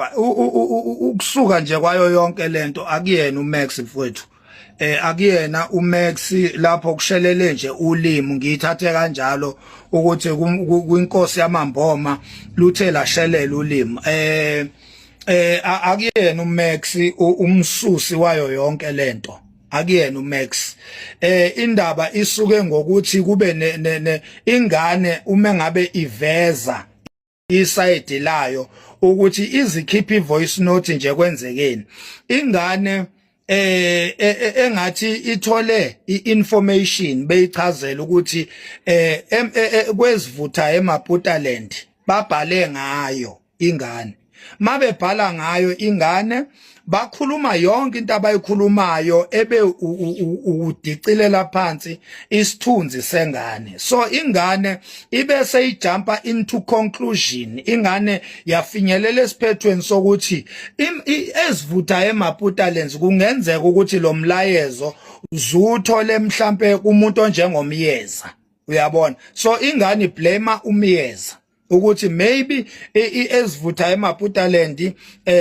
Mavava, ukusuka nje kwayo yonke lento, akuyena uMax mfowethu, akuyena uMax lapho kushelele nje ulimi. Ngiyithathe kanjalo ukuthi kwinkosi yamamboma luthe lashelela ulimi. Akuyena uMax umsusi wayo yonke lento, akuyena uMax. Indaba isuke ngokuthi kube ne ingane uma ngabe iveza i-side layo ukuthi izikhipha i-voice note nje, kwenzekeni. Ingane engathi ithole i-information beyichazela ukuthi kwezivutha eMaputaland babhale ngayo ingane. Mabebhala ngayo ingane, bakhuluma yonke into abayikhulumayo ebe udicilela phansi isithunzi sengane. So ingane ibe seyijumpa into conclusion, ingane yafinyelela esiphethweni sokuthi ezivutha eMaputalands kungenzeka ukuthi lo mlayezo zuthole mhlambe kumuntu onjengomyeza, uyabona? So ingane blame umyeza ukuthi maybe ezivutha eMaputaland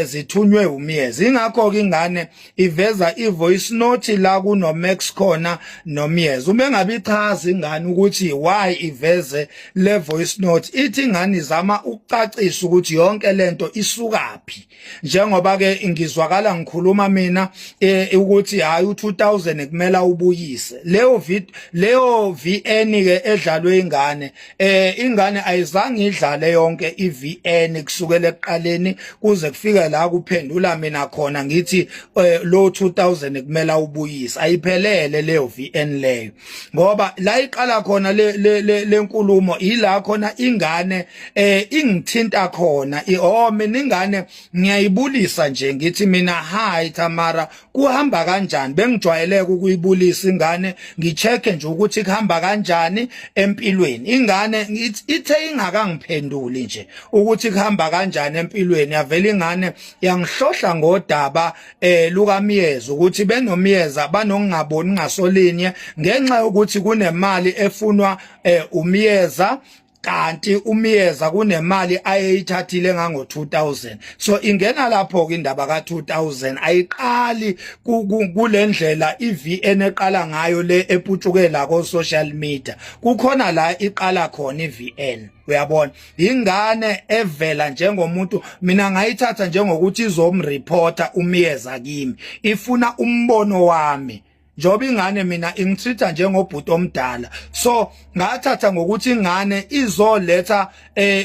zithunywe umyeza. Ingakho ke ingane iveza ivoice note la kuno Max khona nomyeza. Uma engabe ichaza ingane ukuthi why iveze le voice note, ithi ingane izama ukucacisa ukuthi yonke lento isukaphi, njengoba ke ngizwakala ngikhuluma mina ukuthi hayi, u2000 kumele ubuyise. Leyo video, leyo VN ke edlalwe ingane, ingane ayizange idlale yonke iVN kusukela ekuqaleni kuze kufike la kuphendula mina khona ngithi lo 2000 kumele ubuyise. Ayiphelele leyo VN leyo, ngoba la iqala khona le lenkulumo ila khona ingane ingithinta khona. Oh, mina ingane ngiyayibulisa nje, ngithi mina, "Hi Tamara, kuhamba kanjani?" Bengijwayeleke ukuyibulisa ingane, ngichecke nje ukuthi kuhamba kanjani empilweni. Ingane ithe ingakangiphenduli nje ukuthi kuhamba kanjani empilweni, yavela ingane yangihlohla ngodaba lukaMyeza, ukuthi benomyeza banokungaboni ngasolinye ngenxa yokuthi kunemali efunwa umyeza, kanti umyeza kunemali ayeyithathile ngango 2000. So ingena lapho ke indaba ka 2000. Ayiqali kulendlela iVN eqala ngayo le eputshukela ko social media. Kukhona la iqala khona iVN, uyabona? Ingane evela njengomuntu, mina ngayithatha njengokuthi izomreporta umyeza kimi, ifuna umbono wami, njengoba ingane mina ingitreat njengobhuti omdala. So ngathatha ngokuthi ingane izoletha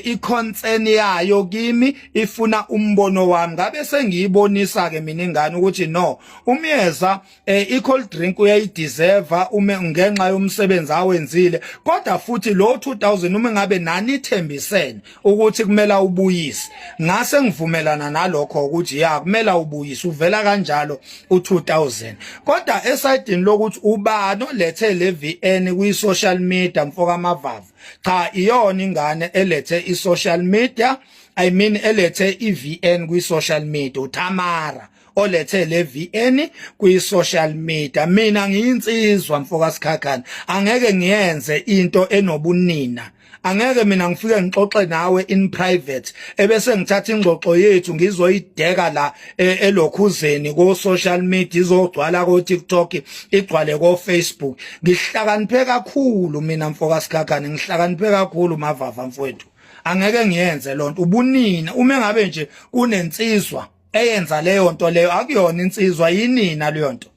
iconcern yayo kimi, ifuna umbono wami. Ngabe sengiyibonisa ke mina ingane ukuthi no, umyeza i-cold drink uyayideserve uma ngenxa yomsebenzi awenzile, kodwa futhi lo 2000 uma ngabe nani ithembisene ukuthi kumele ubuyise, ngase ngivumelana nalokho ukuthi ya, kumele ubuyise. Uvela kanjalo u2000. Kodwa esayidini lokuthi ubani olethe le VN kwi social media, mfoka Mavava, cha, iyona ingane elethe i social media, I mean elethe iVN kwi social media, uTamara olethe le VN kwi social media. Mina ngiyinsizwa, mfoka Sikhakhane, angeke ngiyenze into enobunina. Angeke mina ngifike ngixoxe nawe in private ebese ngithatha ingxoxo yethu ngizoyideka la elokhuzeni ko social media, izogcwala ko TikTok, igcwale ko Facebook. Ngihlakaniphe kakhulu mina, mfoka Sikhakhane, ngihlakaniphe kakhulu, Mavava mfowethu, angeke ngiyenze lonto ubunina. Uma ngabe nje kunensizwa eyenza leyo nto leyo, akuyona insizwa, yinina leyo nto.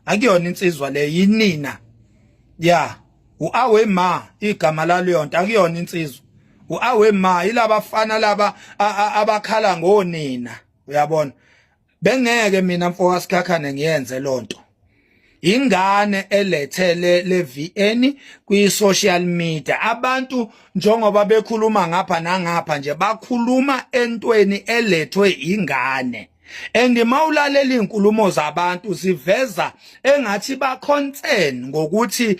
Akuyona insizwa leyo, yinina ya uawe ma igama laleyo nto. Akuyona insizwa, uawe ma, yilabafana laba abakhala ngonina, uyabona? Bengeke mina, mfoka Sikhakhane, ngiyenze lonto. Ingane elethele le VN kwi social media. Abantu njengoba bekhuluma ngapha nangapha nje, bakhuluma entweni elethwe ingane. And mawulalela izinkulumo zabantu, ziveza engathi ba concern ngokuthi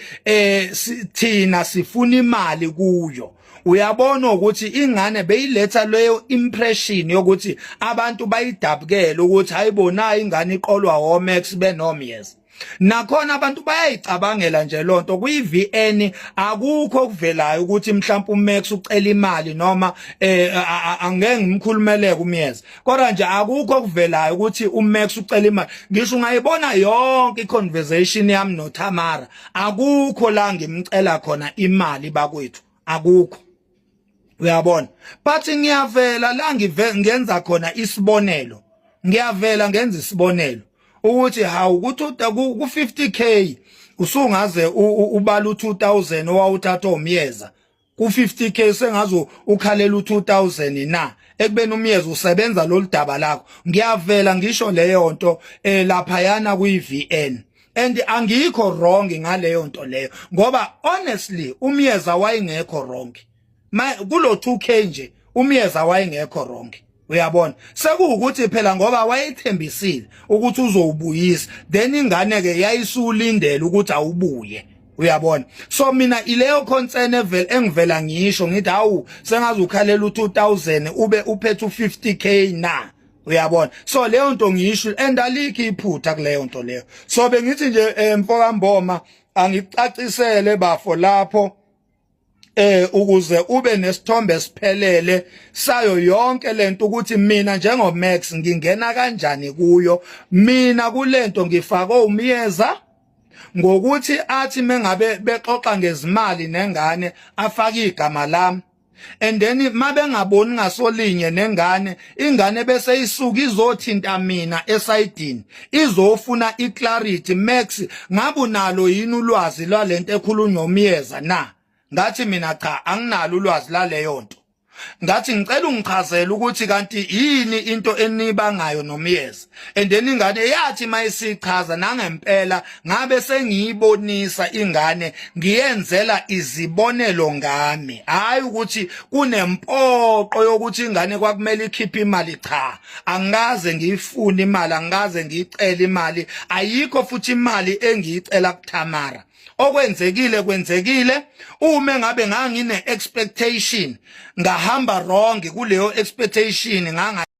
thina sifuna imali kuyo, uyabona? Ukuthi ingane beyiletha leyo impression yokuthi abantu bayidabukele ukuthi hayibona, ingane iqolwa oMax benomyeza. Nakhona abantu bayayicabangela nje lonto. Kwi-VN akukho okuvelayo ukuthi mhlawumbe uMax ucela imali noma eh angeke ngimkhulumeleke uMyeza, kodwa nje akukho okuvelayo ukuthi uMax ucela imali. Ngisho ungayibona yonke iconversation yami noTamara, akukho la ngimcela khona imali bakwethu, akukho, uyabona. But ngiyavela la ngive ngenza khona isibonelo, ngiyavela ngenza isibonelo ukuthi hawu, kuthi ku 50K usungaze ubala u2000 owawuthatha uMyeza ku 50K, sengaze ukhalela u2000 na, ekubeni uMyeza usebenza lolu daba lakho. Ngiyavela ngisho leyo nto lapha yana kwi VN, and angikho wrong ngaleyo nto leyo, ngoba honestly uMyeza wayengekho wrong ma kulo 2K nje. UMyeza wayengekho wrong, uyabona. Sekuwukuthi phela ngoba wayethembisile ukuthi uzowubuyisa, then ingane ke yayisulindela ukuthi awubuye, uyabona. So mina ileyo concern evela engivela ngisho ngithi hawu, sengaze ukhalela u2000 ube uphethe u50K na, uyabona. So leyo nto ngisho, and alikho iphutha kuleyo nto leyo. So bengithi nje mfoka Mboma, angicacisele bafo lapho ukuze ube nesithombe esiphelele sayo yonke lento, ukuthi mina njengo Max ngingena kanjani kuyo. Mina kulento ngifake uMyeza ngokuthi athi mengabe bexoxa ngezimali nengane afake igama lami, and then mabengaboni ngasolinye nengane, ingane bese isuka izothinta mina esayidini, izofuna iclarity: "Max, ngabe unalo yini ulwazi lwalento ekhulunywa uMyeza na?" Ngathi mina cha, anginalo ulwazi laleyo nto. Ngathi ngicela ungichazele ukuthi kanti yini into enibangayo noMyeza. And then ingane yathi mayisichaza nangempela, ngabe sengiyibonisa ingane, ngiyenzela izibonelo ngami, hayi ukuthi kunempoqo yokuthi ingane kwakumele ikhiphe imali. Cha, angikaze ngiyifune imali, angikaze ngiyicele imali, ayikho futhi imali engiyicela kuThamara. Okwenzekile kwenzekile. Uma ngabe ngangine expectation, ngahamba wrong kuleyo expectation nganga